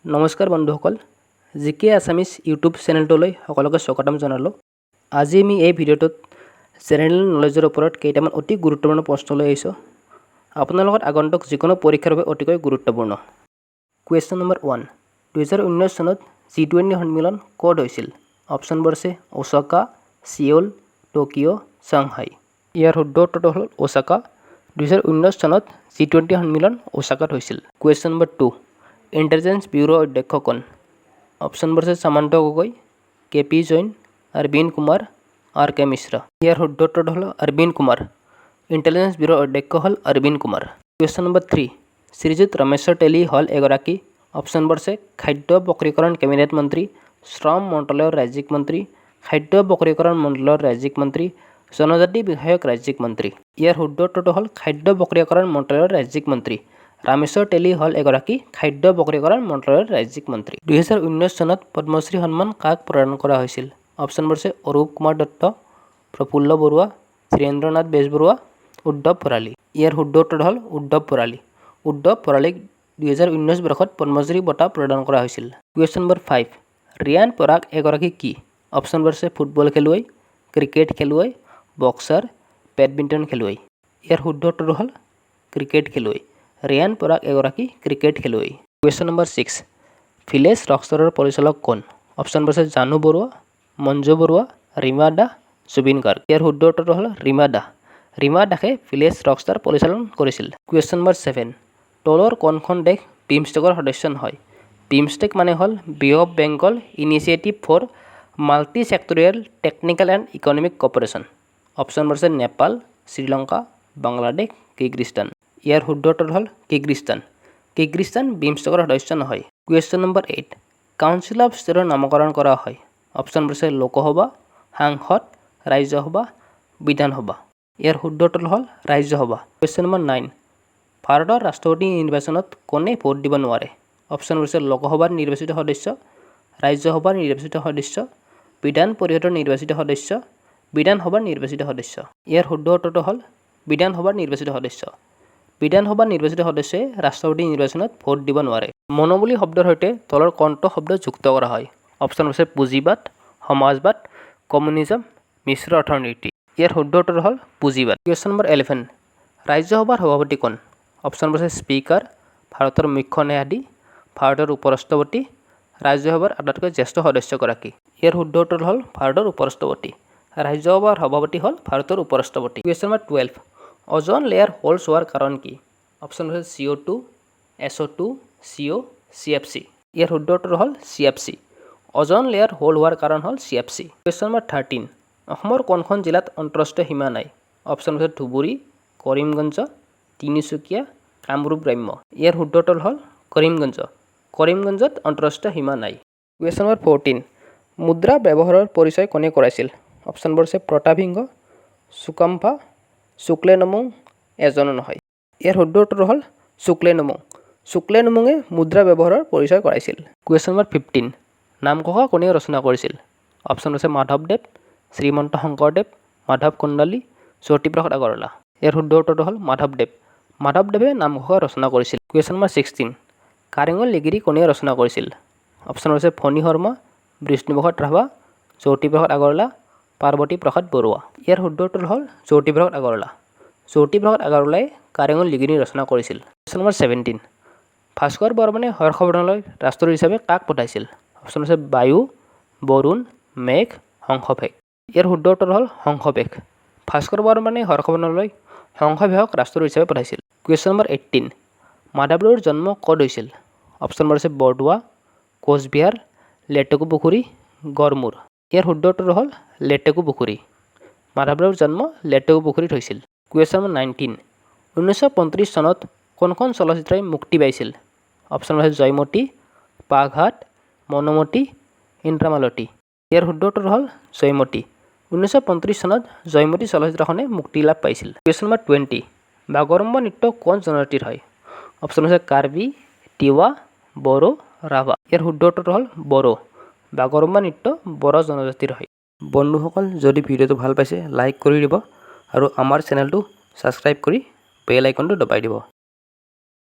নমস্কাৰ বন্ধুসকল, জি কে Assamese YouTube চেনেলটোলৈ সকলোকে স্বাগতম জনালোঁ। আজি আমি এই ভিডিঅ'টোত জেনেৰেল নলেজৰ ওপৰত কেইটামান অতি গুৰুত্বপূৰ্ণ প্ৰশ্ন লৈ আহিছোঁ। আপোনালোকৰ আগন্তুক যিকোনো পৰীক্ষাৰ বাবে অতিকৈ গুৰুত্বপূৰ্ণ। কুৱেশ্যন নম্বৰ 1, 2019 চনত জি 20 সন্মিলন ক'ত হৈছিল? অপশ্যনবোৰ আছে ওচাকা, চিঅ'ল, টকিঅ', চাংহাই। ইয়াৰ শুদ্ধ উত্তৰটো হ'ল ওচাকা। 2019 চনত জি 20 সন্মিলন ওচাকাত হৈছিল। কুৱেশ্যন নম্বৰ 2, ইণ্টেলিজেঞ্চ ব্যুৰোৰ অধ্যক্ষ কোন? অপশ্যনবোৰ আছে Samanta Gogoi, K P Jain, Arvind Kumar, R K Mishra. ইয়াৰ শুদ্ধ উত্তৰটো হ'ল অৰবিন্দ কুমাৰ। ইণ্টেলিজেঞ্চ ব্যুৰোৰ অধ্যক্ষ হ'ল অৰবিন্দ কুমাৰ। কুৱেশ্যন নম্বৰ 3, শ্ৰীযুত ৰামেশ্বৰ তেলী হ'ল এগৰাকী। অপশ্যনবোৰ আছে খাদ্য প্ৰক্ৰিয়াকৰণ কেবিনেট মন্ত্ৰী, শ্ৰম মন্ত্ৰালয়ৰ ৰাজ্যিক মন্ত্ৰী, খাদ্য প্ৰক্ৰিয়াকৰণ মন্ত্ৰালয়ৰ ৰাজ্যিক মন্ত্ৰী, জনজাতি বিষয়ক ৰাজ্যিক মন্ত্ৰী। ইয়াৰ শুদ্ধ উত্তৰটো হ'ল খাদ্য প্ৰক্ৰিয়াকৰণ মন্ত্ৰালয়ৰ ৰাজ্যিক মন্ত্ৰী। ৰামেশ্বৰ তেলী হ'ল এগৰাকী খাদ্য প্ৰক্ৰিয়াকৰণ মন্ত্ৰালয়ৰ ৰাজ্যিক মন্ত্ৰী। 2019 চনত পদ্মশ্ৰী সন্মান কাক প্ৰদান কৰা হৈছিল? অপশ্যনবোৰ আছে অৰূপ কুমাৰ দত্ত, প্ৰফুল্ল বৰুৱা, ধীৰেন্দ্ৰনাথ বেজবৰুৱা, উদ্ধৱ ভৰালী। ইয়াৰ শুদ্ধ উত্তৰটো হ'ল উদ্ধৱ ভৰালী। উদ্ধৱ ভৰালীক 2019 বৰ্ষত পদ্মশ্ৰী বঁটা প্ৰদান কৰা হৈছিল। কুৱেশ্যন নম্বৰ 5, ৰিয়ান পৰাগ এগৰাকী কি? অপশ্যনবোৰ আছে ফুটবল খেলুৱৈ, ক্ৰিকেট খেলুৱৈ, বক্সাৰ, বেডমিণ্টন খেলুৱৈ। ইয়াৰ শুদ্ধ উত্তৰটো হ'ল ক্ৰিকেট খেলুৱৈ। ৰিয়ান পৰাগ এগৰাকী ক্ৰিকেট খেলুৱৈ। কুৱেশ্যন নম্বৰ 6, ভিলেজ ৰকষ্টাৰৰ পৰিচালক কোন? অপশ্যনবোৰ আছে জাহ্নু বৰুৱা, মঞ্জু বৰুৱা, ৰীমা দাস, জুবিন গাৰ্গ। ইয়াৰ শুদ্ধ উত্তৰটো হ'ল ৰীমা দাস। ৰীমা দাসে ভিলেজ ৰকষ্টাৰ পৰিচালনা কৰিছিল। কুৱেশ্যন নম্বৰ 7, তলৰ কোনখন দেশ বিমষ্টেকৰ সদস্য নহয়? বিমষ্টেক মানে হ'ল Bay of Bengal Initiative for Multi Sectoral Technical and Economic Cooperation। অপশ্যনবোৰ আছে নেপাল, শ্ৰীলংকা, বাংলাদেশ, কিৰ্গিস্তান। ইয়াৰ শুদ্ধ উত্তৰ হ'ল কিৰ্গিস্তান। কিৰ্গিস্তান বিমষ্টেকৰ সদস্য নহয়। কুৱেশ্যন নম্বৰ 8, কাউন্সিল অফ ষ্টেটৰ নামকৰণ কৰা হয়। অপশ্যনবোৰ আছে লোকসভা, সাংসদ, ৰাজ্যসভা, বিধানসভা। ইয়াৰ শুদ্ধ উত্তৰ হ'ল ৰাজ্যসভা। কুৱেশ্যন নম্বৰ 9, ভাৰতৰ ৰাষ্ট্ৰপতি নিৰ্বাচনত কোনে ভোট দিব নোৱাৰে? অপশ্যনবোৰ হৈছে লোকসভাৰ নিৰ্বাচিত সদস্য, ৰাজ্যসভাৰ নিৰ্বাচিত সদস্য, বিধান পৰিষদৰ নিৰ্বাচিত সদস্য, বিধানসভাৰ নিৰ্বাচিত সদস্য। ইয়াৰ শুদ্ধ উত্তৰটো হ'ল বিধানসভাৰ নিৰ্বাচিত সদস্য। বিধানসভাৰ নিৰ্বাচিত সদস্যই ৰাষ্ট্ৰপতি নিৰ্বাচনত ভোট দিব নোৱাৰে। মনোবলী শব্দৰ সৈতে তলৰ কোনটো শব্দ যুক্ত কৰা হয়? অপশ্যন হৈছে পুঁজিবাদ, সমাজবাদ, কমিউনিজম, মিশ্ৰ অৰ্থনীতি। ইয়াৰ শুদ্ধ উত্তৰ হ'ল পুঁজিবাদ। কুৱেশ্যন নম্বৰ 11, ৰাজ্যসভাৰ সভাপতি কোন? অপশ্যনবোৰ হৈছে স্পীকাৰ, ভাৰতৰ মুখ্য ন্যায়াধীশ, ভাৰতৰ উপৰাষ্ট্ৰপতি, ৰাজ্যসভাৰ আটাইতকৈ জ্যেষ্ঠ সদস্যগৰাকী। ইয়াৰ শুদ্ধ উত্তৰ হ'ল ভাৰতৰ উপৰাষ্ট্ৰপতি। ৰাজ্যসভাৰ সভাপতি হ'ল ভাৰতৰ উপৰাষ্ট্ৰপতি। কুৱেশ্যন নম্বৰ 12, অজন লেয়াৰ হোলছ হোৱাৰ কাৰণ কি? অপশ্যন হৈছে CO2, SO2, CO, CFC। ইয়াৰ শুদ্ধ উত্তৰ হ'ল CFC। অজন লেয়াৰ হোল হোৱাৰ কাৰণ হ'ল CFC। Question number 13, অসমৰ কোনখন জিলাত আন্তঃৰাষ্ট্ৰীয় সীমা নাই? অপশ্যন হৈছে ধুবুৰী, কৰিমগঞ্জ, তিনিচুকীয়া, কামৰূপ গ্ৰাম্য। ইয়াৰ শুদ্ধ উত্তৰ হ'ল কৰিমগঞ্জ। কৰিমগঞ্জত আন্তঃৰাষ্ট্ৰীয় সীমা নাই। কুৱেশ্যন নম্বৰ 14, মুদ্ৰা ব্যৱহাৰৰ পৰিচয় কোনে কৰাইছিল? অপশ্যনবোৰ হৈছে প্ৰতাপ সিংহ, চুকাম্ফা, চুক্লেনমুং, এজনো নহয়। ইয়াৰ শুদ্ধ উত্তৰ হ'ল চুক্লেনমুং। চুক্লেনমুঙে মুদ্ৰা ব্যৱহাৰৰ পৰিচয় কৰাইছিল। কুৱেশ্যন নম্বৰ 15, নামঘোষা কোনে ৰচনা কৰিছিল? অপশ্যন হৈছে মাধৱদেৱ, শ্ৰীমন্ত শংকৰদেৱ, মাধৱ কন্দলী, জ্যোতিপ্ৰসাদ আগৰৱালা। ইয়াৰ শুদ্ধ উত্তৰটো হ'ল মাধৱদেৱ। মাধৱদেৱে নামঘোষা ৰচনা কৰিছিল। কুৱেশ্যন নম্বৰ 16, কাৰেঙৰ লিগিৰী কোনে ৰচনা কৰিছিল? অপশ্যন হৈছে ফণী শৰ্মা, বিষ্ণুপ্ৰসাদ ৰাভা, জ্যোতিপ্ৰসাদ আগৰৱালা, পাৰ্বতী প্ৰসাদ বৰুৱা। ইয়াৰ শুদ্ধ উত্তৰ হ'ল জ্যোতিপ্ৰসাদ আগৰৱালা। জ্যোতিপ্ৰসাদ আগৰৱালাই কাৰেঙৰ লিগিৰী ৰচনা কৰিছিল। কুৱেশ্যন নম্বৰ 17, ভাস্কৰ বৰ্মনে হৰ্ষবৰ্ধনলৈ ৰাষ্ট্ৰদূত হিচাপে কাক পঠাইছিল? অপশ্যন হৈছে বায়ু, বৰুণ, মেঘ, হংসবেগ। ইয়াৰ শুদ্ধ উত্তৰ হ'ল হংসবেগ। ভাস্কৰ বৰ্মনে হৰ্ষবৰ্ধনলৈ হংসবেগক ৰাষ্ট্ৰদূত হিচাপে পঠাইছিল। কুৱেশ্যন নম্বৰ 18, মাধৱদেৱৰ জন্ম ক'ত হৈছিল? অপশ্যনবোৰ হৈছে বৰদোৱা, কোচবিহাৰ, লেটেকুপুখুৰী, গড়মূৰ। ইয়াৰ শুদ্ধ উত্তৰ হ'ল লেটেকুপুখুৰী। মাধৱদেৱৰ জন্ম লেটেকুপুখুৰীত হৈছিল। কুৱেশ্যন নম্বৰ 19, 1935 চনত কোনখন চলচ্চিত্ৰই মুক্তি পাইছিল? অপশ্যন হৈছে জয়মতী, বাঘহাট, মনোমতী, ইন্দ্ৰমালতী। ইয়াৰ শুদ্ধ উত্তৰ হ'ল জয়মতী। 1935 চনত জয়মতী চলচ্চিত্ৰখনে মুক্তি লাভ পাইছিল। কুৱেশ্যন নম্বৰ 20, বাগৰুম্বা নৃত্য কোন জনজাতিৰ হয়? অপশ্যন হৈছে কাৰ্বি, তিৱা, বড়ো, ৰাভা। ইয়াৰ শুদ্ধ উত্তৰটো হ'ল বড়ো। বাগৰুম্বা নৃত্য বড়ো জনজাতিৰ হয়। বন্ধুসকল, যদি ভিডিঅ'টো ভাল পাইছে, লাইক কৰি দিব আৰু আমাৰ চেনেলটো ছাবস্ক্ৰাইব কৰি বেল আইকনটো দবাই দিব।